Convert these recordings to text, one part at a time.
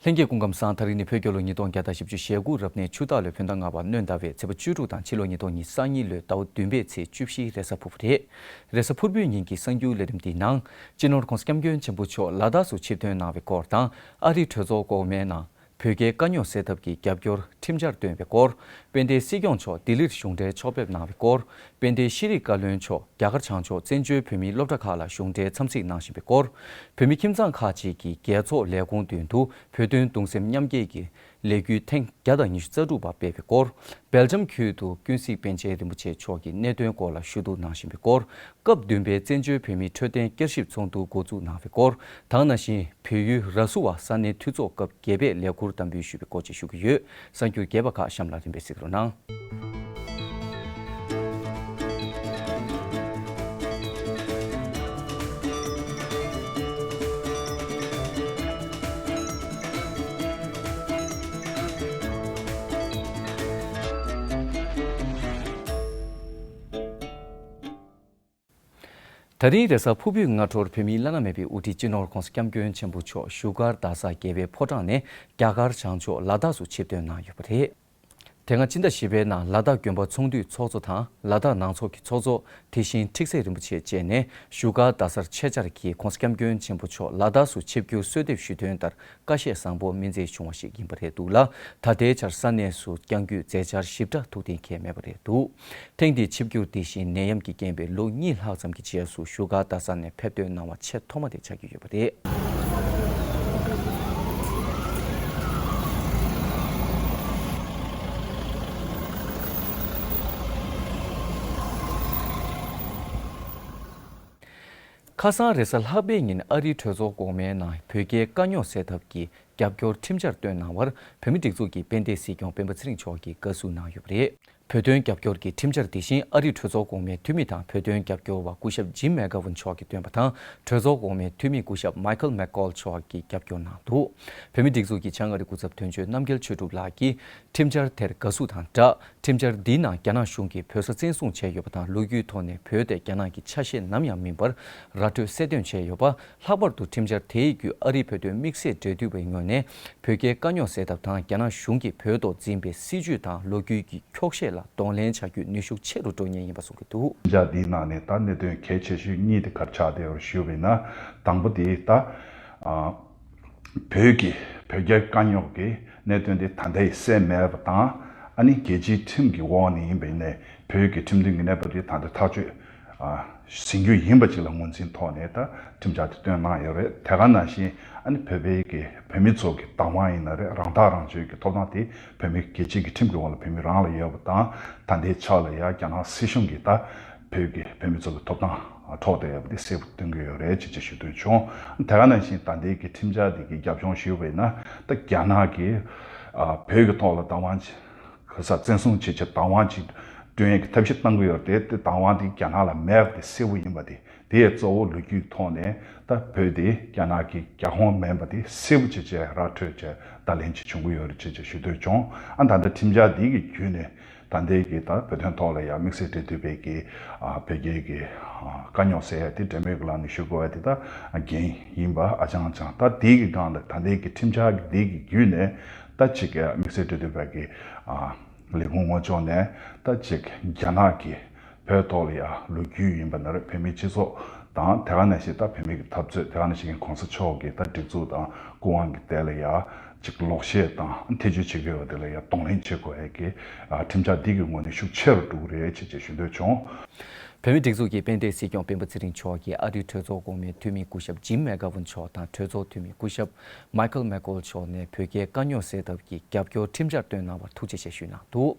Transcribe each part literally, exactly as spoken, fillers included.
ལྷན་རྒྱས་སྐུ་ཁམས་བཟང་། ད་རིང་ནི་བོད་རྒྱལ་ལོ་ཉིས་སྟོང་བརྒྱ་དང་བཞི་བཅུ་ཞེ་དགུ་རབ་གནས་ཆུ་སྟག་ལོའི་བོད་ཟླ་ལྔ་པ་སྣྲོན་ཟླ་བའི་ཚེས་པ་བཅུ་དྲུག་དང་ཕྱི་ལོ་ཉིས་སྟོང་ཉི་ཤུ་རྩ་གཉིས་ལོའི་ཟླ་བ་བདུན་པའི་ཚེས་བཅུ་བཞི་རེས་གཟའ་ཕུར་བུ་རེད། རེས་གཟའ་ཕུར་བུའི་ཉིན་གྱི་གསར་འགྱུར་ལས་རིམ་འདིའི་ནང་། སྤྱི་ནོར་༸གོང་ས་༸སྐྱབས་མགོན་ཆེན་པོ་མཆོག་ལ་དྭགས་སུ་ཆིབས་ཐོན་གནང་བའི་སྐོར་དང་། ཨ་རིའི་གྲོས་ཚོགས་འོག་མའི་ནང་བོད་རྒྱའི་དཀའ་རྙོག་སེལ་ཐབས་ཀྱི་རྒྱབ་སྐྱོར་ཁྲིམས་འཆར་བཏོན་པའི་སྐོར། དཔལ་ལྡན་སྲིད་སྐྱོང་མཆོག་ལྡི་ལིར་གཞུང་འབྲེལ་ཕྱོགས་ཕེབས་གནང་བའི་སྐོར། དཔལ་ལྡན་ཤེས་རིག་བཀའ་བློན་མཆོག་རྒྱ་གར་བྱང་ཕྱོགས་བཙན་བྱོལ་བོད་མིའི་སློབ་གྲྭ་ཁག་ལ་གཞུང་འབྲེལ་འཚམས་གཟིགས་གནང་བཞིན་པའི་སྐོར། བོད་མི་ཁྱིམ་ཚང་ཁག་ཅིག་གིས་རྒྱལ་ཚོགས་ལས་ཁུངས་མདུན་དུ་བོད་དོན་གདུང་སེམས་མཉམ་སྐྱེད་ཀྱི་ལས་འགུལ་ཐེངས་བརྒྱ་དང་ཉི་ཤུ་རྩ་དྲུག་པ་སྤེལ་བའི་སྐོར། སྦེལ་ཇམ་ཁུལ་དུ་ཀུན་གཟིགས་པཎ་ཆེན་རིན་པོ་ཆེ་མཆོག་གི་གནད་དོན་སྐོར་ལ་ཞུ་གཏུག་གནང་བཞིན་པའི་སྐོར། སྐབས་བདུན་པའི་བཙན་བྱོལ་བོད་མིའི་འཕྲོད་བསྟེན་བསྐྱར་ཞིབ་ཚོགས་འདུ་འགོ་འཛུགས་གནང་བའི་སྐོར། ད་ག་ནང་བཞིན་བལ་ཡུལ་ར་སུ་བ་ས་གནས་འཐུས་ཚོགས་སྐབས་བརྒྱད་པའི་ལས་ཁུར་དམ་འབུལ་ཞུས་པའི་སྐོར་བཅས་ཞུ་གི་ཡོད། གསར་འགྱུར་རྒྱས་པ་ཁག་གཤམ་ལ་རིམ་པས་གཟིགས་རོགས་གནང་། ད་རིང་རེས་གཟའ་ཕུར་བུའི་སྔ་དྲོར་བོད་མིའི་བླ་ན་མེད་པའི་དབུ་ཁྲིད་སྤྱི་ནོར་༸གོང་ས་༸སྐྱབས་མགོན་ཆེན་པོ་མཆོག་བཞུགས་སྒར་རྡ་ས་རྒྱལ་བའི་ཕོ་བྲང་ནས་རྒྱ་གར་བྱང་ཕྱོགས་ལ་དྭགས་སུ་ཆིབས་ཐོན་གནང་ཡོད་པ་རེད། དེ་སྔ་ཕྱི་ཟླ་བཞི་པའི་ནང་ལ་དྭགས་དགོན་པ་ཚོང་འདུས་ཚོགས་གཙོ་དང་ལ་དྭགས་ནང་ཚོགས་ཀྱི་ཚོགས་གཙོ། དེ་བཞིན་ཁྲིག་སེ་རིན་པོ་ཆེ་བཅས་ནས་བཞུགས་སྒར་རྡ་སར་ཆེད་བཅར་གྱིས་༸གོང་ས་༸སྐྱབས་མགོན་ཆེན་པོ་མཆོག་ལ་དྭགས་སུ་ཆིབས་བསྒྱུར་གསོལ་འདེབས་ཞུས་དོན་ལྟར་བཀའ་བཤད་བཟང་པོ་སྨིན་མཛད་བྱུང་བ་ཞིག་ཡིན་པ་རེད་འདུག་ལ། ད་ལྟའི་ཆར་ས་གནས་སུ་བསྐྱངས་རྒྱུའི་མཛད་འཆར་ཞིབ་ཕྲ་ཐུགས་གཏན་འཁེལ་མེད་པ་རེད་འདུག་ཐེངས་འདིའི་ཆིབས་བསྒྱུར་དེ་བཞིན་ནད་ཡམས་ཀྱི་རྐྱེན་པས་ལོ་གཉིས་ལྷག་ཙམ་གྱི་རྗེས་སུ་བཞུགས་སྒར་རྡ་ས་ནས་ཕེབས་ཐོན་གནང་བ་ཆེས་ཐོག་མ་དེ་ཆགས་ཀྱི་ཡོད་པ་རེད། ཁ་སང་རེས་གཟའ་ལྷག་པའི་ཉིན་ཨ་རིའི་གྲོས་ཚོགས་འོག་མའི་ནང་བོད་རྒྱའི་དཀའ་རྙོག་སེལ་ཐབས་ཀྱི་རྒྱབ་སྐྱོར་ཁྲིམས་འཆར་བཏོན་གནང་བར་བོད་མིའི་སྒྲིག་འཛུགས་ཀྱི་དཔལ་ལྡན་སྲིད་སྐྱོང་སྤེན་པ་ཚེ་རིང་མཆོག་གིས་དགའ་བསུ་གནང་ཡོད་པ་རེད། བོད་དོན་རྒྱབ་སྐྱོར་གྱི་ཁྲིམས་འཆར་དེ་བཞིན་ཨ་རིའི་གྲོས་ཚོགས་གོང་མའི་འཐུས་མི་དང་བོད་དོན་རྒྱབ་སྐྱོར་བ་སྐུ་ཞབས་ཇིམ་མེག་གྷ་ཝན་མཆོག་གིས་བཏོན་པ་དང་། གྲོས་ཚོགས་གོང་མའི་འཐུས་མི་སྐུ་ཞབས་མའི་ཁལ་མེག་ཀོལ་མཆོག་གིས་རྒྱབ་སྐྱོར་གནང་འདུག་བོད་མིའི་སྒྲིག་འཛུགས་ཀྱི་བྱང་ཨ་རི་སྐུ་ཚབ་དོན་གཅོད་རྣམ་རྒྱལ་ཆོས་གྲུབ་ལགས་ཀྱིས་ཁྲིམས་འཆར་དེར་དགའ་བསུ་དང་སྦྲགས། ཁྲིམས་འཆར་འདིའི་ནང་རྒྱ་ནག་གཞུང་གིས་བོད་ས་བཙན་བཟུང་བྱས་ཡོད་པ་དང་། ལོ་རྒྱུས་ཐོག་ནས་བོད་དེ་རྒྱ་ནག་གི་ཆ་ཤས་ནམ་ཡང་མིན་པར་ར་སྤྲོད་གསལ་སྟོན་བྱས་ཡོད་པ། ལྷག་པར་དུ་ཁྲིམས་འཆར་དེའི་བརྒྱུད་ཨ་རིའི་བོད་དོན་དམིགས་བསལ་འབྲེལ་མཐུད་པའི་ངོས་ནས་བོད་རྒྱའི་དཀའ་རྙོག་སེལ་ཐབས་དང་། རྒྱ་ནག་གཞུང་གིས་བོད་ཐོག་འཛིན་པའི་སྲིད་བྱུས་དང་ལོ་རྒྱུས་ཀྱི་འཁྱོག་བཤད་ལ་གདོང་ལེན་བྱ་རྒྱུའི་ནུས་ཤུགས་ཆེ་རུ་འགྲོ་ངེས་ཡིན་པ་གསུངས་ཀྱི་འདུག་ཁྲིམས་འཆར་འདིའི་ནང་ནས་ད་གནད་དོན་གལ་ཆེ་ཤོས་གཉིས་དེ་ག་རེ་ཆགས་བསྡད་ཡོད་ཞུས་པ་ཡིན་ན། དང་པོ་དེ་ད་ཨ་བོད་ཀྱི་བོད་རྒྱའི་དཀའ་རྙོག་གི་གནད་དོན་དེ་ད་ལྟའི་སེལ་མེད་པ་དང་། ཨ་ནི་རྒྱལ་སྤྱིའི་ཁྲིམས་ཀྱི་འོག་ནས་ཡིན་པ་ཡིན་ནའི་བོད་ཀྱི་ཁྲིམས་མཐུན་གྱི་གནས་བབ་དེ་ད་ལྟ་ཐག་གཅོད་ཨ་ཟིན་རྒྱུ་ཡིན་པ་ཅིག་ལ་ངོས་འཛིན་ཐོག་ནས་ད་ཁྲིམས་འཆར་དེ་བཏོན་གནང་ཡོད་རེད། དེ་ག་ནང་བཞིན་ཨ་ནི་བོད་པའི་གི་བོད་མི་ཚོ་གི་བདག་དབང་ཡིན་ན་རེད། རང་ཐག་རང་གཅོད་ཀྱི་ཐོབ་ཐང་དེ་བོད་མི་རྒྱལ་སྤྱི་གི་ཁྲིམས་ཀྱི་འོག་ལ་བོད་མི་རང་ལ་ཡོད་པ་དང་། ད་ལྟའི་ཆ་ལ་ཡ་རྒྱ་ནག་སྲིད་གཞུང་གིས་ད་བོད་ཀྱི་བོད་མི་ཚོ་ལ་ཐོབ་ཐང་འཕྲོག་བསྡད་ཡོད་པ་དེ་གསལ་པོ་སྟོན་གྱི་ཡོད་རེད་ཅེས་ཅེས་ཞུ་འདོད་བྱུང་། དེ་ག་ནང་བཞིན་ད་ལྟའི་གི་ཁྲིམས་འཆར་དེ་གི་རྒྱབ་ལྗོངས་ཞུས་པ་ཡིན་ན། ད་རྒྱ་ནག་གིས་ཨ་བོད་ཀྱི་ཐོག་ལ་བདག་དབང་ག་ས་བཙན་བཟུང་བྱེད་ཆེད་བདག་དབང་ཅིག་བསྐྲུན་ཡས་ཀྱི་ཐབས་ཤེས་གནང་གི་ཡོད་རེད་དེ། དེ་བདག་དབང་དེ་རྒྱ་ནག་ལ་མེད་པ་དེ་གསལ་པོ་ཡིན་པ་དེ། དེ་ཡས་གཙོ་བོ་ལོ་རྒྱུས་ཐོག་ནས་ད་བོད་དེ་རྒྱ་ནག་གི་རྒྱ་ཁོངས་མིན་པ་དེ་གསལ་པོ་ཅིག་བྱས་ར་འཕྲོད་བྱས་བརྡ་ལན་ཅིག་བྱུང་གི་ཡོད་རེད་ཅེས་ཅེས་ཞུ་འདོད་བྱུང་། ཨ་ད་ལྟ་ཁྲིམས་འཆར་འདི་གི་བརྒྱུད་ནས་ད་ལྟའི་གི་ད་བོད་དོན་ཐོག་ལ་ཡང་དམིགས་བསལ་འབྲེལ་མཐུད་པའི་གི་ཨ་བོད་རྒྱའི་གི་ཨ་དཀའ་རྙོག་སེལ་ཡས་དེ་འབྲེལ་མོལ་གི་ལམ་ནས་ཞུ་དགོས་པ་དེ་ད་འགན་ཡིན་པ་ཨ་ཅང་ཅང་། ད་དེ་གི་སྒང་ལ་ད་ལྟའི་གི་ཁྲིམས་འཆར་གི་དེ་གི་བརྒྱུད་ནས་ད་ཅིག་གི་དམིགས་བསལ་འབྲེལ་མཐུད་པ་གི་ཨ་ལས་ཁུངས་ངོས་ཕྱོགས་ནས་ད་ཅིག་རྒྱ་ནག་གི་བོད་ཐོག་ལ་ཡ་ལོ་རྒྱུས་ཡིན་པ་ན་རེ། བོད་མིའི་སྤྱི་ཚོགས་དང་དེ་ག་ནང་བཞིན་ད་བོད་མི་གི་འཐབ་རྩོད། དེ་ག་ནང་བཞིན་གོང་ས་མཆོག་གི་ད་སྒྲིག་འཛུགས་དང་སྐུ་དབང་གི་ཐད་ལ་ཡ་ཅིག་ལོག་བཤད་དང་ཐེ་བྱུས་བྱེད་ཀྱི་ཡོད་པ་དེ་ལ་ཡ་གདོང་ལེན་བྱེད་དགོས་ཡ་གི་ཨ་ཁྲིམས་འཆར་འདི་གི་ངོས་ནས་ཤུགས་ཆེ་རུ་འགྲོ་གི་རེད་ཅེས་ཅེས་ཞུ་འདོད་བྱུང་། བོད་མིའི་སྒྲིག་འཛུགས་ཀྱི་དཔལ་ལྡན་སྲིད་སྐྱོང་སྤེན་པ་ཚེ་རིང་མཆོག་གིས་ཨ་རིའི་གྲོས་ཚོགས་གོང་མའི་འཐུས་མི་སྐུ་ཞབས་ཇིམ་མེ་གྷ་ཝན་མཆོག་དང་གྲོས་ཚོགས་འཐུས་མི་སྐུ་ཞབས་མའི་ཁལ་མེག་ཀོལ་མཆོག་ནས་བོད་རྒྱའི་དཀའ་རྙོག་སེལ་ཐབས་ཀྱི་རྒྱབ་སྐྱོར་ཁྲིམས་འཆར་བཏོན་གནང་བར་ཐུགས་རྗེ་ཆེ་ཞུས་གནང་འདུག་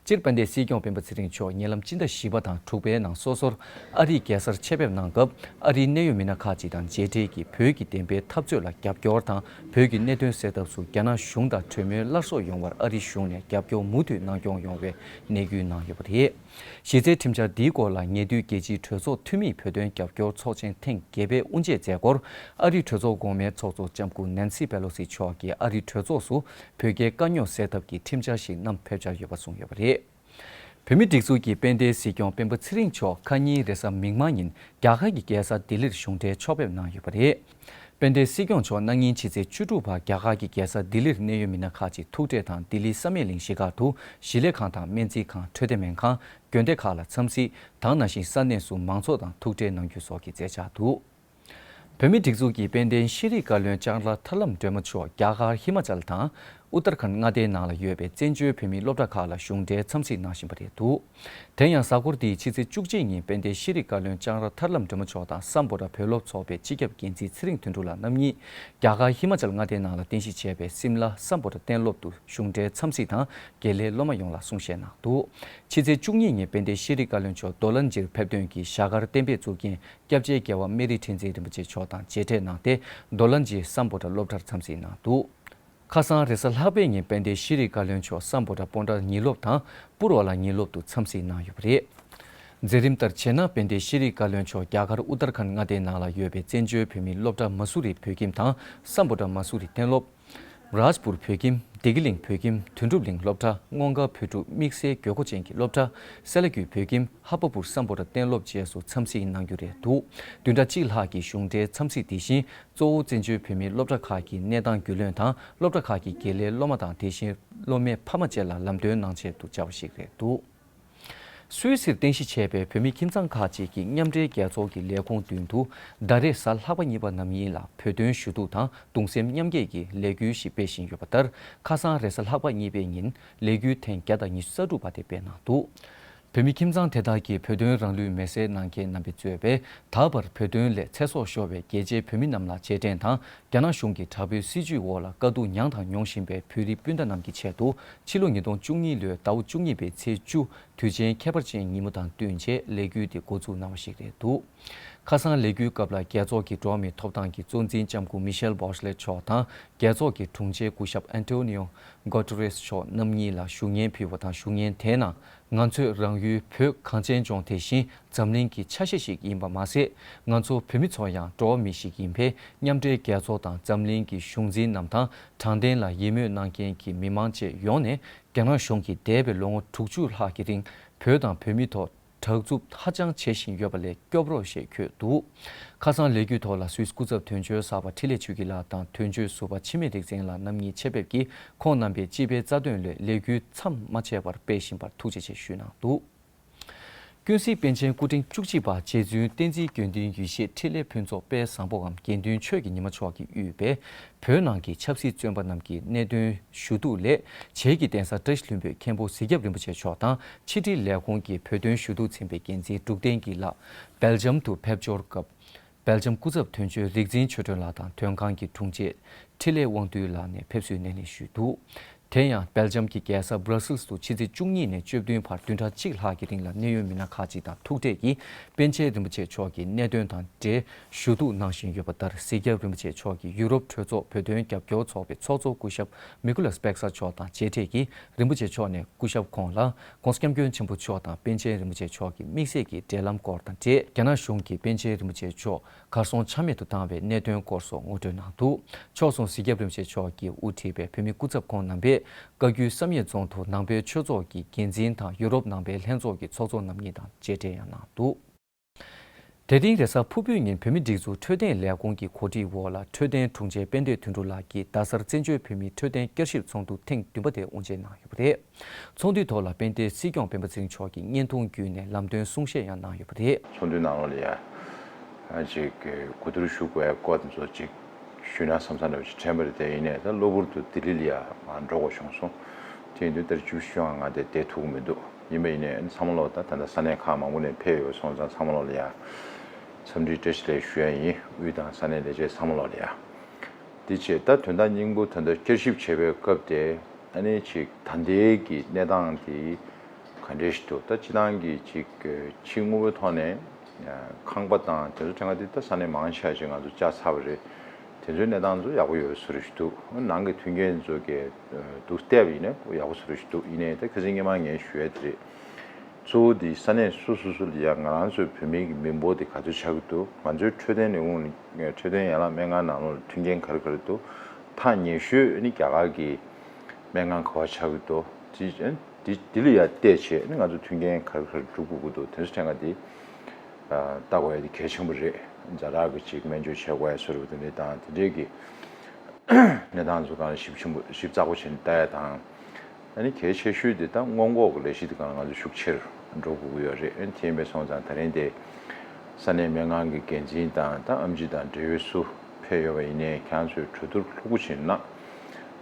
སྤྱིར་དཔལ་ལྡན་སྲིད་སྐྱོང་སྤེན་པ་ཚེ་རིང་མཆོག་ཉེ་ལམ་སྤྱི་ཟླ་བཞི་པ་དང་དྲུག་པའི་ནང་སོ་སོར་ཨ་རིའི་རྒྱལ་སར་ཆེད་ཕེབས་གནང་སྐབས། ཨ་རིའི་གནད་ཡོད་མི་སྣ་ཁག་ཅིག་དང་མཇལ་འཕྲད་ཀྱིས་བོད་ཀྱི་བདེན་པའི་འཐབ་རྩོད་ལ་རྒྱབ་སྐྱོར་དང་། བོད་ཀྱི་གནད་དོན་སེལ་ཐབས་སུ་རྒྱ་ནག་གཞུང་དང་གྲོས་མོལ་སླར་གསོ་ཡོང་བར་ཨ་རིའི་གཞུང་ནས་རྒྱབ་སྐྱོར་མུ་མཐུད་གནང་སྐྱོང་ཡོང་བའི་གནས་སྐུལ་གནང་ཡོད་པ་རེད། གཞི་རྩའི་ཁྲིམས་འཆར་འདིའི་སྐོར་ལ་ཉེ་དུས་རྒྱལ་སྤྱིའི་གྲོས་ཚོགས་འཐུས་མིའི་བོད་དོན་རྒྱབ་སྐྱོར་ཚོགས་ཆེན་ཐེངས་བརྒྱད་པའི་དབུ་འབྱེད་མཛད་སྒོར། ཨ་རིའི་གྲོས་ཚོགས་གོང་མའི་ཚོགས་གཙོ་ལྕམ་སྐུ་ནན་སི་པེ་ལོ་སི་མཆོག་གིས་ཨ་རིའི་གྲོས་ཚོགས་སུ་བོད་རྒྱའི་དཀའ་རྙོག་སེལ་ཐབས་ཀྱི་ཁྲིམས་འཆར་ཞིག་བསྣམས་ཕེབས་འཆར་ཡོད་པ་གསུངས་ཡོད་པ་རེད། བོད་མིའི་སྒྲིག་འཛུགས་ཀྱི་དཔལ་ལྡན་སྲིད་སྐྱོང་སྤེན་པ་ཚེ་རིང་མཆོག་ཁ་ཉིན་རེས་གཟའ་མིག་དམར་ཉིན་རྒྱ་གར་གྱི་རྒྱལ་ས་ལྡི་ལིར་གཞུང་འབྲེལ་ཕྱོགས་ཕེབས་གནང་ཡོད་པ་རེད། དཔལ་ལྡན་སྲིད་སྐྱོང་མཆོག་གནངས་ཉིན་ཕྱི་ཚེས་བཅུ་དྲུག་བར་རྒྱ་གར་གྱི་རྒྱལ་ས་ལྡི་ལིར་གནད་ཡོད་མི་སྣ་ཁག་ཅིག་ཐུག་འཕྲད་དང་ལྡི་ལི་བསམ་ཡས་གླིང་གཞིས་ཀ་དུ་ཞིང་ལས་ཁང་དང་སྨན་རྩིས་ཁང་འཕྲོད་བསྟེན་སྨན་ཁང་། དགོན་སྡེ་ཁག་ལ་འཚམས་གཟིགས་དང་ནང་བཞིན་ས་གནས་སུ་མང་ཚོགས་དང་ཐུག་འཕྲད་གནང་རྒྱུ་སོགས་ཀྱི་མཛད་འཆར་འདུག་བོད་མིའི་སྒྲིག་འཛུགས་ཀྱི་དཔལ་ལྡན་ཤེས་རིག་བཀའ་བློན་ལྕང་ར་ཐར་ལམ་སྒྲོལ་མ་མཆོག་རྒྱ་གར་ཧི་མ་ཅལ་དང་ཨུ་ཏར་ཁན་མངའ་སྡེའི་ནང་ལ་ཡོད་པའི་བཙན་བྱོལ་བོད་མིའི་སློབ་གྲྭ་ཁག་ལ་གཞུང་འབྲེལ་འཚམས་གཟིགས་གནང་བཞིན་པ་རེད་འདུག་དེ་ཡང་གཟའ་འཁོར་འདིའི་ཕྱི་ཚེས་བཅུ་གཅིག་ཉིན་དཔལ་ལྡན་ཤེས་རིག་བཀའ་བློན་ལྕང་ར་ཐར་ལམ་སྒྲོལ་མ་མཆོག་དང་སམ་བྷོ་ཊ་བོད་སློབ་ཚོགས་པའི་སྤྱི་ཁྱབ་འགན་འཛིན་ཚེ་རིང་དོན་གྲུབ་ལགས་རྣམ་གཉིས་རྒྱ་གར་ཧི་མ་ཅལ་མངའ་སྡེའི་ནང་ལ་རྟེན་གཞི་བྱས་པའི་སིམ་ལ་སམ་བྷོ་ཊ་གཏན་སློབ་ཏུ་གཞུང་འབྲེལ་འཚམས་གཟིགས་དང་དགེ་ལས་སློབ་མ་ཡོངས་ལ་གསུང་བཤད་གནང་འདུག་ཕྱི་ཚེས་བཅུ་གཉིས་ཉིན་དཔལ་ལྡན་ཤེས་རིག་བཀའ་བློན་མཆོག་རྡོ་ལན་ཇིར་ཕེབས་ཐོན་གྱིས་གཞའ་གར་གཏན་འབེབས་གཙུག་རྒྱན་སྐྱབས་རྗེ་རྒྱལ་བ་སྨན་རི་ཁྲི་འཛིན་རིན་པོ་ཆེ་མཆོག་དང་མཇལ་འཕྲད་གནང་སྟེ་རྡོ་ལན་ཇི་སམ་བྷོ་ཊ་སློབ་གྲྭར་འཚམས་གཟིགས་གནང་འདུག་ཁ་སང་རེས་གཟའ་ལྷག་པའི་ཉིན་དཔལ་ལྡན་ཤེས་རིག་བཀའ་བློན་མཆོག་སམ་བྷོ་ཊ་སྤོན་ཊ་ཉིན་སློབ་དང་པུར་བ་ལ་ཉིན་སློབ་ཏུ་འཚམས་གཟིགས་གནང་ཡོད་པ་རེད། མཛད་རིམ་ལྟར་བྱས་ན་དཔལ་ལྡན་ཤེས་རིག་བཀའ་བློན་མཆོག་རྒྱ་གར་ཨུ་ཏར་ཁན་མངའ་སྡེའི་ནང་ལ་ཡོད་པའི་བཙན་བྱོལ་བོད་མིའི་སློབ་གྲྭ་མ་སུ་རི་བོད་ཁྱིམ་དང་སམ་བྷོ་ཊ་མ་སུ་རི་གཏན་སློབ། རཱཇ་པུར་བོད་ཁྱིམ། བདེ་སྐྱིད་གླིང་བོད་ཁྱིམ། དོན་གྲུབ་གླིང་སློབ་གྲྭ། སྔོན་དགའ་བོད་ཕྲུག་དམིགས་བསལ་དགོས་མཁོ་ཅན་གྱི་སློབ་གྲྭ། སེ་ལ་ཀུའི་བོད་ཁྱིམ། ཧ་པ་པུར་སམ་བྷོ་ཊ་གཏན་སློབ་བཅས་སུ་འཚམས་གཟིགས་གནང་རྒྱུ་རེད་འདུག་བདུན་ཕྲག་གཅིག་ལྷག་གི་གཞུང་འབྲེལ་འཚམས་གཟིགས་དེ་བཞིན་གཙོ་བོ་བཙན་བྱོལ་བོད་མིའི་སློབ་གྲྭ་ཁག་གི་གནས་སྟངས་རྒྱུས་ལོན་དང་སློབ་གྲྭ་ཁག་གི་དགེ་ལས་སློབ་མ་དང་དེ་བཞིན་སློབ་མའི་ཕ་མ་བཅས་ལ་ལམ་སྟོན་གནང་ཆེད་དུ་བཅར་བ་ཞིག་རེད་འདུག་སུད་སིར་རྟེན་གཞི་བྱས་པའི་བོད་མི་ཁྱིམ་ཚང་ཁག་ཅིག་གིས་མཉམ་འབྲེལ་རྒྱལ་ཚོགས་ཀྱི་ལས་ཁུངས་མདུན་དུ་ཟླ་རེའི་གཟའ་ལྷག་པ་གཉིས་པ་ནམ་ཡིན་ལ་བོད་དོན་ཞུ་གཏུག་དང་གདུང་སེམས་མཉམ་སྐྱེད་ཀྱི་ལས་འགུལ་ཞིག་སྤེལ་བཞིན་ཡོད་པ་ལྟར། ཁ་སང་རེས་གཟའ་ལྷག་པ་གཉིས་པའི་ཉིན་ལས་འགུལ་ཐེངས་བརྒྱ་དང་ཉི་ཤུ་རྩ་དྲུག་པ་དེ་སྤེལ་གནང་འདུག་བོད་མི་ཁྱིམ་ཚང་དེ་དག་གིས་བོད་དོན་རང་ལུས་མེར་སྲེག་གནང་མཁན་རྣམ་པས་གཙོས་པའི་ད་བར་བོད་དོན་ལས་ཚེ་སྲོག་ཤོར་བའི་རྒྱལ་གཅེས་བོད་མི་རྣམས་ལ་རྗེས་དྲན་དང་། རྒྱ་ནག་གཞུང་གི་དྲག་པོའི་སྲིད་བྱུས་འོག་ལ་དཀའ་སྡུག་མྱངས་དང་མྱོང་བཞིན་པའི་བོད་རིགས་སྤུན་ཟླ་རྣམས་ཀྱི་ཆེད་དུ། ཕྱི་ལོ་ཉིས་སྟོང་བཅུ་གཉིས་ལོའི་ཟླ་བ་བཅུ་གཉིས་པའི་ཚེས་བཅུ། དུས་ཆེན་ཁྱད་པར་ཅན་ཉིན་མོ་དང་བསྟུན་བྱས་ལས་འགུལ་དེ་འགོ་འཛུགས་གནང་བ་ཞིག་རེད་འདུག་ཁ་སང་ལས་འགུལ་སྐབས་ལ་རྒྱལ་ཚོགས་ཀྱི་འགྲོ་བ་མིའི་ཐོབ་ཐང་གི་གཙོ་འཛིན་ལྕམ་སྐུ་མི་ཤེལ་བྷོ་ཤ་ལེ་མཆོག་དང་། རྒྱལ་ཚོགས་ཀྱི་དྲུང་ཆེ་སྐུ་ཞབས་ཨན་ཏོ་ནིའོ་གོ་ཏུ་རེས་མཆོག་རྣམ་གཉིས་ལ་བཞུགས་གཉེན་ཕུལ་བ་དང་། བཞུགས་གཉེན་དེའི་ནང་། ང་ཚོས་རང་ཡུལ་བོད་གངས་ཅན་ལྗོངས་དེ་བཞིན་འཛམ་གླིང་གི་ཆ་ཤས་ཤིག་ཡིན་པ་མ་ཟད། ང་ཚོ་བོད་མི་ཚོ་ཡང་འགྲོ་བ་མི་ཞིག་ཡིན་པས། མཉམ་འབྲེལ་རྒྱལ་ཚོགས་དང་འཛམ་གླིང་གི་གཞུང་འཛིན་རྣམས་དང་། དྲང་བདེན་ལ་ཡིད་སྨོན་གནང་མཁན་གྱི་མི་མང་བཅས་ཡོངས་ནས། རྒྱ་ནག་གཞུང་གིས་འདས་པའི་ལོ་ངོ་དྲུག་ཅུ་ལྷག་གི་རིང་བོད་དང་བོད་མིའི་ཐོག་དྲག་རྩུབ་ཧ་ཅང་བྱེད་བཞིན་ཡོད་པ་ལས་སྐྱོབ་རོགས་ཞེས་འཁོད་འདུག་ཁ་སང་ལས་འགུལ་ཐོག་ལ་སུད་སི་སྐུ་ཚབ་དོན་གཅོད་གསར་པ་འཕྲིན་ལས་ཆོས་སྐྱིད་ལགས་དང་དོན་གཅོད་ཟུར་པ་འཆི་མེད་རིག་འཛིན་ལགས་རྣམ་གཉིས་ཆེད་ཕེབས་ཀྱིས་ཁོང་རྣམ་པའི་སྤྱི་པའི་རྩ་དོན་སླད་ལས་འགུལ་མཚམས་མ་ཆད་པར་སྤེལ་བཞིན་པར་ཐུགས་རྗེ་ཆེ་ཞུས་གནང་འདུག་ཀུན་གཟིགས་པཎ་ཆེན་སྐུ་ཕྲེང་བཅུ་གཅིག་པ་རྗེ་བཙུན་བསྟན་འཛིན་དགེ་འདུན་ཡེ་ཤེས་འཕྲིན་ལས་ཕུན་ཚོགས་དཔལ་བཟང་པོའམ་དགེ་འདུན་ཆོས་ཀྱི་ཉི་མ་མཆོག་གིས་དབུས་པའི་བོད་ནང་གི་ཆབ་སྲིད་བཙོན་པ་རྣམས་ཀྱི་གནད་དོན་ཞུ་གཏུག་སླད། བྱེས་ཀྱི་གདན་ས་བཀྲ་ཤིས་ལྷུན་པོའི་མཁན་པོ་གཟིགས་སྐྱབས་རིན་པོ་ཆེ་མཆོག་དང་ཕྱི་དྲིལ་ལས་ཁུངས་ཀྱི་བོད་དོན་ཞུ་གཏུག་ཚན་པའི་འགན་འཛིན་འབྲུག་བསྟན་སྐྱིད་ལགས་སྦེལ་ཇམ་དུ་ཕེབས་འབྱོར་སྐབས། སྦེལ་ཇམ་སྐུ་ཚབ་དོན་གཅོད་རིག་འཛིན་ཆོས་སྒྲོན་ལགས་དང་དོན་ཁང་གི་དྲུང་ཆེ་འཕྲིན་ལས་དབང་འདུས་ལགས་ནས་ཕེབས་བསུའི་སྣེ་ལེན་ཞུས་འདུག་དེ་ཡང་སྦེལ་ཇམ་གྱི་རྒྱལ་ས་སྦྲ་སིལ་དུ་ཕྱི་ཚེས་བཅུ་གཉིས་ནས་བཅུ་བདུན་བར་བདུན་ཕྲག་གཅིག་ལྷག་གི་རིང་ལ་གནད་ཡོད་མི་སྣ་ཁག་ཅིག་དང་ཐུག་འཕྲད་ཀྱིས་པཎ་ཆེན་རིན་པོ་ཆེ་མཆོག་གི་གནད་དོན་དང་འབྲེལ་ཞུ་གཏུག་གནང་བཞིན་ཡོད་པ་ལྟར། གཟིགས་སྐྱབས་རིན་པོ་ཆེ་མཆོག་གིས་ཡུ་རོབ་གྲོས་ཚོགས་བོད་དོན་རྒྱབ་སྐྱོར་ཚོགས་པའི་ཚོགས་གཙོ་སྐུ་ཞབས་མི་ཀུ་ལཱས་པེག་སར་མཆོག་དང་མཇལ་འཕྲད་ཀྱིས་རིན་པོ་ཆེ་མཆོག་ནས་སྐུ་ཞབས་ཁོང་ལ་༸གོང་ས་༸སྐྱབས་མགོན་ཆེན་པོ་མཆོག་དང་པཎ་ཆེན་རིན་པོ་ཆེ་མཆོག་གི་དམིགས་བསལ་གྱི་འབྲེལ་ལམ་སྐོར་དང་འབྲེལ། རྒྱ་ནག་གཞུང་གིས་པཎ་ཆེན་རིན་པོ་ཆེ་མཆོག་གར་སོང་ཆ་མེད་དུ་བཏང་བའི་གནད་དོན་སྐོར་སོགས་ངོ་སྤྲོད་གནང་འདུག་ཕྱོགས་མཚུངས་གཟིགས་སྐྱབས་རིན་པོ་ཆེ་མཆོག་གིས་དབུ་ཁྲིད་པའི་བོད་མི་སྐུ་ཚབ་ཁོང་རྣམ་པས་བཀའ་བརྒྱུད་བསམ་ཡས་རྫོང་དུ་ནང་པའི་ཆོས་ཚོགས་ཀྱི་འགན་འཛིན་དང་ཡུ་རོབ་ནང་པའི་ལྷན་ཚོགས་ཀྱི་ཚོགས་གཙོ་རྣམ་གཉིས་དང་མཇལ་འཕྲད་ཡང་གནང་འདུག་དེ་རིང་རེས་གཟའ་ཕུར་བུའི་ཉིན་བོད་མིའི་སྒྲིག་འཛུགས་འཕྲོད་བསྟེན་ལས་ཁུངས་ཀྱི་གོ་སྒྲིག་འོག་ལ་འཕྲོད་བསྟེན་དྲུང་ཆེ་དཔལ་ལྡན་དོན་གྲུབ་ལགས་ཀྱིས་རྡ་སར་བཙན་བྱོལ་བོད་མིའི་འཕྲོད་བསྟེན་བསྐྱར་ཞིབ་ཚོགས་འདུ་ཐེངས་བདུན་པ་དེ་དབུ་འབྱེད་གནང་ཡོད་པ་རེད། ཚོགས་འདུའི་ཐོག་ལ་དཔལ་ལྡན་སྲིད་སྐྱོང་སྤེན་པ་ཚེ་རིང་མཆོག་གིས་བརྙན་ཐུང་བརྒྱུད་ནས་ལམ་སྟོན་གསུང་བཤད་ཡང་གནང་ཡོད་པ་རེད། ཚོགས་འདུའི་ནང་ལོགས་ལ་ཡ། ཅིག་གོ་བསྡུར་ཞུ་དགོས་ཡ་སྐོར་དེ་ཚོ་ཅིག་ཞུས་ན་བསམ་བསམ་འདྲ་བོ་ཅིག་དྲན་པ་རེད་དེ། ཡིན་ནའི་ད་གློ་བུར་དུ་ལྡི་ལི་ལ་ཡ་མར་འགྲོ་དགོས་བྱུང་སོང་། དེ་ཡིན་དུས་ད་བཅུ་བཞི་བཅོ་ལྔ་ང་དེ་བསྡད་ཐུབ་ཀྱི་མི་འདུག་ཡིན་པ་ཡིན་ནའི་ཚང་མ་ལོག་ད་ད་ལྟ་ས་གནས་ཁག་མང་པོ་ནས་ཕེབས་ཡོད་སོང་ཙང་ཚང་མ་ལོག་ལ་ཡ་འཚམས་འདྲི་བཀྲ་ཤིས་བདེ་ལེགས་ཞུ་ཡ་ཡིན། དབུས་དང་ས་གནས་ལས་བྱེད་ཚང་མ་ལོག་ལ་ཡ། དེ་བྱས་ད་དོན་དག་སྙིང་པོ་ད་ལྟ་བསྐྱར་ཞིབ་བྱེད་པའི་སྐབས་དེ། ཨ་ནི་ཅིག་ད་ལྟའི་གི་གནས་སྟངས་དེ་ག་འདྲས་ཞིག་འདུག་ད་སྤྱི་བཏང་གི་ཅིག་ཕྱི་དངོས་པོའི་ཐོག་ནས་ཁང་པ་དང་དེ་ཚོ་ཕྲན་ག་དེ་ད་ས་གནས་མང་ཆེ་བ་ཅིག་ང་ཚོ་བཅག་ཚར་བ་རེད། དེ་ཚོའི་གནས་སྟངས་ཚོ་ཡག་པོ་ཡོད་བཟོ་འདྲ་ཞིག་འདུག་ནང་གི་མཐུན་རྐྱེན་ཚོ་གི་འདུག་བལྟས་པ་ཡིན་ན་ཡག་པོ་བཟོ་འདྲ་ཞིག་འདུག་ཡིན་ནའི་ད་ཁ་སང་སྔོན་མ་ངས་ཞུ་ཡ་དེ་རེད། གཙོ་བོ་དེ་ས་གནས་སོ་སོ་སོ་ལ་ཡ་ང་རང་ཚོའི་བོད་མིའི་གི་མི་འབོར་དེ་ག་ཚོད་ཆགས་ཀྱི་འདུག་ང་ཚོའི་འཕྲོད་བསྟེན་ལས་ཁུངས་ནས་འཕྲོད་བསྟེན་ཡན་ལག་སྨན་ཁང་ནང་ལོགས་ལ་མཐུན་རྐྱེན་ག་རེ་ག་རེ་འདུག་ཐག་ཉེ་ཤོས་ནི་རྒྱ་གར་གྱི་སྨན་ཁང་ག་པར་ཆགས་ཀྱི་འདུག་དེ་ དེ་དེ་ལ་ཡང་བལྟས་བྱས་ནི་ང་ཚོ་མཐུན་རྐྱེན་ག་རེ་ག་རེ་སྒྲུབ་དགོས་ཀྱི་འདུག་དེ་ཚོ་ཐད་ཀ་དེ་ལྟ་དགོས་ཡ་དེ་གལ་ཆེན་པོ་རེད། ཛ་དྲག་གི་ཅིག་སྨན་བཅོས་བྱེད་དགོས་ཡ་བཟོ་འདྲ་དེ་འདྲ་དང་དེ་འདྲའི་གི་གནས་སྟངས་ཚོ་གང་ཞིབ་ཆེན་པོ་ཞིབ་ཚགས་པོ་བྱས་ནས་ལྟ་ཡ་དང་། ཨ་ནི་གལ་ཆེ་ཤོས་དེ་ད་སྔོན་འགོག་གི་ལས་གཞི་དེ་གང་ང་ཚོ་ཤུགས་ཆེར་འགྲོ་དགོས་ཀྱི་ཡོད་རེད། ཨ་ནི་དེ་ཡིན་པས་སོང་ཙང་ད་རིང་དེ་ས་གནས་སྨན་ཁང་གི་འགན་འཛིན་དང་ད་ཨེམ་ཆི་དང་འབྲེལ་ཡོད་སུ་ཕེབས་ཡོད་པ་ཡིན་ནའི་ཁྱེད་རང་ཚོས་གྲོས་བསྡུར་ལྷུག་པོ་བྱས་ན།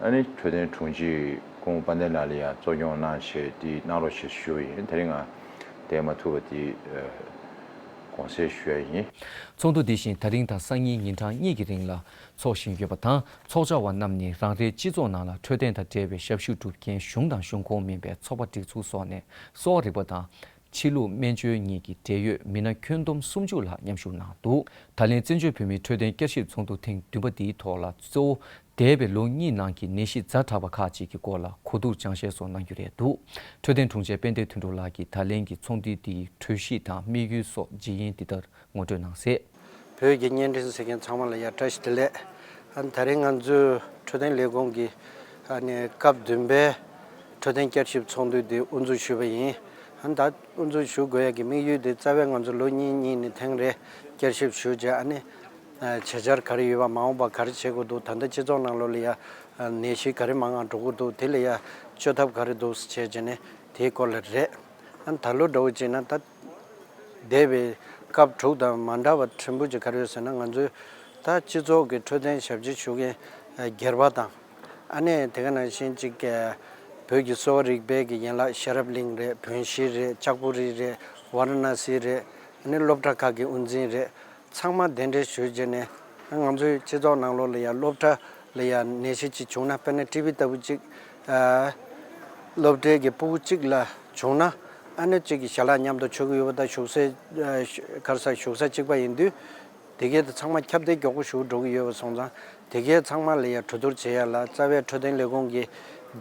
ཨ་ནི་འཕྲོད་བསྟེན་དྲུང་ཆེ་སྐུ་ངོ་དཔལ་ལྡན་ལགས་ལ་ཡང་གཙོ་སྐྱོང་གནང་བྱས་དེ་གནང་རོགས་ཞེས་ཞུ་བ་ཡིན། དེ་རིང་ང་བསྡད་མ་ཐུབ་པ་དེ་དགོངས་སེལ་ཞུ་ཡ་ཡིན། ཚོགས་འདུ་འདི་བཞིན་ད་རིང་དང་སང་ཉིན་ཉིན་གྲངས་གཉིས་ཀྱི་རིང་ལ་འཚོགས་བཞིན་ཡོད་པ་དང་། ཚོགས་བཅར་བ་རྣམས་ནི་རང་རེའི་སྤྱི་ཚོགས་ནང་ལ་འཕྲོད་བསྟེན་དང་འབྲེལ་བའི་ཞབས་ཞུ་སྒྲུབ་མཁན་གཞུང་དང་གཞུང་ཁོངས་མིན་པའི་ཚོགས་པ་སྒྲིག་འཛུགས་སོགས་ནས་གསོ་བ་རིག་པ་དང་། ཕྱི་ལུགས་སྨན་བཅོས་གཉིས་ཀྱི་འབྲེལ་ཡོད་མི་སྣ་ཁྱོན་བསྡོམས་སུམ་ཅུ་ལྷག་མཉམ་ཞུགས་གནང་འདུག་ད་ལན་བཙན་བྱོལ་བོད་མིའི་འཕྲོད་བསྟེན་བསྐྱར་ཞིབ་ཚོགས་འདུ་ཐེངས་བདུན་པ་འདིའི་ཐོག་ལ་གཙོ་བོ་འདས་པའི་ལོ་གཉིས་ནང་གི་ནད་གཞི་ཛ་དྲག་པ་ཁག་ཅིག་གི་སྐོར་ལ་གོ་བསྡུར་སྦྱང་བཤད་སོགས་གནང་རྒྱུ་རེད་འདུག་འཕྲོད་བསྟེན་དྲུང་ཆེ་དཔལ་ལྡན་དོན་གྲུབ་ལགས་ཀྱིས་ད་ལན་གྱི་ཚོགས་འདུ་འདིའི་གྲོས་གཞི་དང་དམིགས་ཡུལ་སོགས་ཇི་ཡིན་འདི་ལྟར་ངོ་སྤྲོད་གནང་གསལ། བོད་ཀྱི་བརྙན་འཕྲིན་གཟིགས་མཁན་ཚང་མ་ལ་ཡང་བཀྲ་ཤིས་བདེ་ལེགས། ཨ་ནི་ད་རིང་ང་ཚོའི་འཕྲོད་བསྟེན་ལས་ཁུངས་ཀྱི་ཨ་ནི་སྐབས་བདུན་པའི་འཕྲོད་བསྟེན་བསྐྱར་ཞིབ་ཚོགས་འདུ་འདི་དབུ་འཛུགས་ཞུས་པ་ཡིན། ཨ་ནི་ད་དབུ་འཛུགས་ཞུ་དགོས་ཡ་གི་དམིགས་ཡུལ་དེ་རྩ་བའི་ང་ཚོ་ལོ་གཉིས་གཉིས་ནས་ཐེངས་རེ་བསྐྱར་ཞིབ་ཞུས་རྗེས་ཨ་ནི་བྱེད་འཆར་ག་རེ་ཡོད་པ། མ་འོངས་པ་ག་རེ་བྱེད་དགོས་འདུག་ད་ལྟ་སྤྱི་ཚོགས་ནང་ལོགས་ལ་ཡ་ནད་གཞི་ག་རེ་མང་ང་འགྲོ་གི་འདུག་དེ་ལ་ཡ་བཅོས་ཐབས་ག་རེ་འདུག་བྱས་བྱས་ནས་དེའི་སྐོར་ལ་རེད། ཨ་ནི་ད་ལོ་འདྲ་བོ་བྱས་ན་ད། འདས་པའི་སྐབས་དྲུག་དང་མ་འདྲ་བ་ཕྲན་བུ་ཅིག་ག་རེ་ཡོད་ཟེར་ན། ང་ཚོའི་ད་སྤྱི་ཚོགས་ཀྱི་འཕྲོད་བསྟེན་ཞབས་ཕྱི་ཞུ་མཁན་སྒེར་པ་དང་། ཨ་ནི་དེ་ག་ནང་བཞིན་ཅིག་བོད་ཀྱི་གསོ་བ་རིག་པའི་གི་ཡན་ལག་ཤེས་རབ་གླིང་རེད། བོན་གཞིས་རེད། ལྕགས་པོ་རི་རེད། ཝཱ་ར་ཎ་སི་རེད། ཨ་ནི་སློབ་གྲྭ་ཁག་གི་དབུ་འཛིན་རེད། ཚང་མ་གདན་འདྲེན་ཞུས་བྱས་ནས་ང་ཚོའི་སྤྱི་ཚོགས་ནང་ལོགས་ལ་ཡང་སློབ་གྲྭ་ལ་ཡང་ནད་གཞི་ཅིག་བྱུང་ན། དཔེར་ན་ཊི་བི་ལྟ་བུ་ཅིག་ཨ་སློབ་གྲྭའི་གི་ཕྲུ་གུ་གཅིག་ལ་བྱུང་ན། ཨ་ནི་གཅིག་གི་ཞལ་ལག་མཉམ་དུ་མཆོད་ཀྱི་ཡོད་པ་དང་། བཞུགས་ས་ཨ་ག་རེ་ཟེར། བཞུགས་ས་གཅིག་པ་ཡིན་དུས་དེ་གའི་དེ་ཚང་མ་ཁྱབ་གདལ་མགྱོགས་པོ་ཞིག་འགྲོ་གི་ཡོད་པ་སོང་ཙང་། དེ་གའི་ཚང་མ་ལ་ཡང་གྲོས་བསྡུར་བྱེད་ཡ་ལ་རྩ་བའི་འཕྲོད་བསྟེན་ལས་ཁུངས་ཀྱི་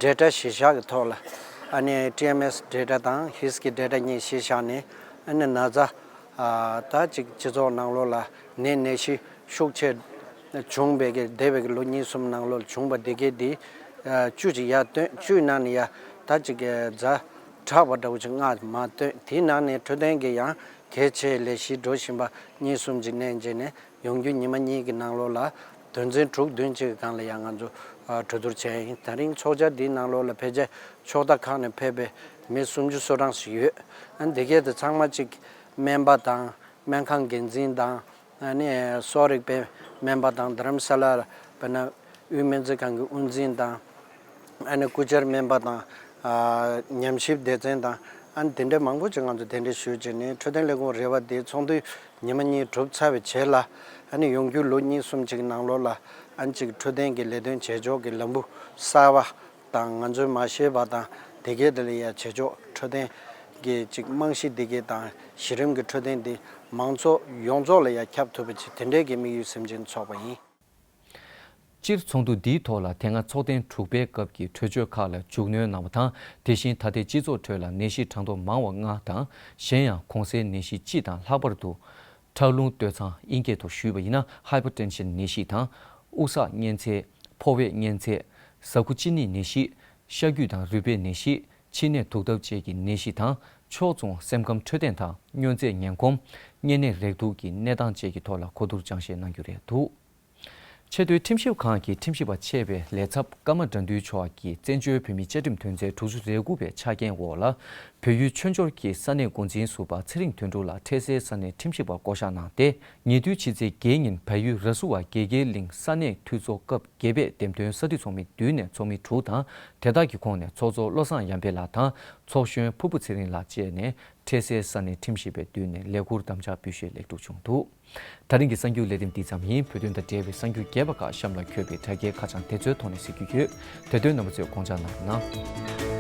ཌེ་ཊ་གཞི་བཞག་གི་ཐོག་ལ། ཨ་ནི་ཊི་ཨེམ་ཨེས་ཌེ་ཊ་དང་ཧིས་ཀྱི་ཌེ་ཊ་གཉིས་གཞི་བཞག་ནས། ཨ་ནི་ན་ཚ་ཨ་ད་ཅིག་སྤྱི་ཚོགས་ནང་ལོགས་ལ་ནད་ནད་གཞི་ཤུགས་ཆེ་བྱུང་བའི་གི་འདས་པའི་གི་ལོ་གཉིས་གསུམ་ནང་ལོགས་ལ་བྱུང་བ་དེ་གའི་དེ་ཨ་བཅུ་ཅིག་ཡར་བཏོན། བཅུའི་ནང་ནས་ཡ་ད་ཅིག་གི་ཛ་དྲག་པ་འདྲ་བོ་ཅིག་ལྔ་མར་བཏོན། དེའི་ནང་ནས་འཕྲོད་བསྟེན་གྱི་ཡང་གལ་ཆེའི་ལས་གཞི་འགྲོ་བཞིན་པ་གཉིས་གསུམ་ཅིག་བསྣན་བྱས་ནས། ཡོང་རྒྱུ་ཉི་མ་གཉིས་ཀྱི་ནང་ལོགས་ལ་དོན་ཚན་དྲུག་བདུན་ཅིག་གི་སྒང་ལ་ཡང་ང་ཚོ་ཨ་གྲོས་བསྡུར་བྱས་ཡིན། ད་རིང་ཚོགས་བཅར་འདིའི་ནང་ལོགས་ལ་ཕལ་ཆེར་ཕྱོགས་མཐའ་ཁག་ནས་ཕེབས་པའི་མི་སུམ་ཅུ་སོ་གྲངས་ཤིག་ཡོད། ཨ་འདི་གས་དེ་ཚང་མ་ཅིག་སྨན་པ་དང་སྨན་ཁང་འགན་འཛིན་དང་། ཨ་ནི་གསོ་རིག་པའི་སྨན་པ་དང་། དྷ་རམ་ས་ལ་དཔེར་ན་དབུས་སྨན་རྩིས་ཁང་གི་དབུ་འཛིན་དང་། ཨ་ནི་སྐུ་བཅར་སྨན་པ་དང་། ཨ་ཉམས་ཞིབ་སྡེ་ཚན་དང་། ཨ་ནི་དེ་འདྲའི་མང་པོ་ཅིག་ང་ཚོ་གདན་འདྲེན་ཞུས་བྱས་ནས། འཕྲོད་བསྟེན་ལས་ཁུངས་རེ་བ་དེ་ཚོགས་འདུ་ཉི་མ་གཉིས་གྲུབ་ཚར་བའི་རྗེས་ལ། ཨ་ནི་ཡོང་རྒྱུ་ལོ་གཉིས་གསུམ་ཅིག་གི་ནང་ལོགས་ལ་ཨ་ནི་ཅིག་འཕྲོད་བསྟེན་གྱི་ལས་དོན་བྱེད་ཕྱོགས་ཀྱི་ལམ་བུ་གསར་བ་དང་། ང་ཚོས་མ་ཤེས་པ་དང་དེ་གས་དེ་ལ་ཡ་བྱེད་ཕྱོགས། འཕྲོད་བསྟེན་གྱི་ཅིག་རྨང་གཞི་དེ་གས་དང་གཞི་རིམ་གྱི་འཕྲོད་བསྟེན་དེ་མང་ཚོགས་ཡོངས་རྫོགས་ལ་ཡ་ཁྱབ་ཐུབ་པ་ཅིག་དེ་འདྲའི་གི་དམིགས་ཡུལ་སེམས་ཅན་ཚོགས་པ་ཡིན། སྤྱིར་ཚོགས་འདུ་འདིའི་ཐོག་ལ་དེ་སྔ་ཚོགས་ཐེངས་དྲུག་པའི་སྐབས་ཀྱི་གྲོས་ཆོད་ཁག་ལ་མཇུག་གནོན་གནང་བ་དང་། དེ་བཞིན་ད་ལྟའི་སྤྱི་ཚོགས་ཁྲོད་ལ་ནད་གཞི་གྲངས་ཐོ་མང་བ་ལྔ་དང་། གཞན་ཡང་གོང་གསལ་ནད་གཞི་སྤྱི་དང་ལྷག་པར་དུ་ཁྲག་རླུང་སྟོད་འཚངས། ཨིན་སྐད་ཐོག་ཞུས་པ་ཡིན་ན་ཧའི་པར་ཊེན་ཤན་ནད་གཞི་དང་། དབུགས་བསགས་གཉན་ཚད། ཕོ་བས་གཉན་ཚད། ཟ་ཁུ་གཅིན་སྙི་ནད་གཞི། ཤ་རྒྱུས་དང་རུས་པའི་ནད་གཞི། མཆིན་ནད་དུག་ལྡབ་བཅས་ཀྱི་ནད་གཞི་དང་། ཕྱོགས་མཚུངས་སེམས་ཁམས་འཕྲོད་བསྟེན་དང་། སྨྱོ་རྫས་ངན་གོམས། གཉན་ནད་རེག་དུག་གི་གནས་སྟངས་བཅས་ཀྱི་ཐོག་ལ་གོ་བསྡུར་སྦྱང་བཤད་གནང་རྒྱུ་རེད་འདུག་ཆེས་མཐོའི་ཁྲིམས་ཞིབ་ཁང་གི་ཁྲིམས་ཞིབ་པ་ཆེ་བའི་ལས་ཚབ་ཀརྨ་དགྲ་འདུལ་མཆོག་གིས་བཙན་བྱོལ་བོད་མིའི་བཅའ་ཁྲིམས་དོན་ཚན་དྲུག་ཅུ་རེ་དགུ་པའི་ཆ་རྐྱེན་འོག་ལ། བལ་ཡུལ་ཆོས་འབྱོར་གྱི་ས་གནས་འགོ་འཛིན་ཟུར་པ་ཚེ་རིང་དོན་གྲུབ་ལགས་འཕྲལ་སེལ་ས་གནས་ཁྲིམས་ཞིབ་པར་བསྐོ་གཞག་གནང་སྟེ། ཉེ་དུས་ཕྱི་ཚེས་བརྒྱད་ཉིན་བལ་ཡུལ་ར་སུ་བ་དགེ་རྒྱས་གླིང་ས་གནས་འཐུས་ཚོགས་སྐབས་བརྒྱད་པའི་འདེམས་ཐོན་ས་འཐུས་ཚོགས་མི་བདུན་ནས་ཚོགས་མི་དྲུག་དང་། དེ་དག་གི་ཁོངས་ནས་ཚོགས་གཙོ་བློ་བཟང་ཡར་འཕེལ་ལགས་དང་ཚོགས་གཞོན་ཕུར་བུ་ཚེ་རིང་ལགས་བཅས་ནས་འཕྲལ་སེལ་ས་གནས་ཁྲིམས་ཞིབ་པའི་མདུན་ནས་ལས་འཁུར་དམ་བཅའ་འབུལ་བཞེས་ལེགས་གྲུབ་བྱུང་འདུག་ད་རིང་གི་གསར་འགྱུར་ལས་རིམ་འདི་ཙམ་ཡིན། བོད་དོན་དང་འབྲེལ་བའི་གསར་འགྱུར་རྒྱས་པ་ཁག་གཤམ་ལ་འཁོད་པའི་དྲ་རྒྱའི་ཁ་བྱང་དེ་ཚོའི་ཐོག་ནས་གཟིགས་རྒྱུ་ཡོད། དེ་དོན་རྣམ་པ་ཚོས་དགོངས་འཇགས་གནང་རོགས་གནང་།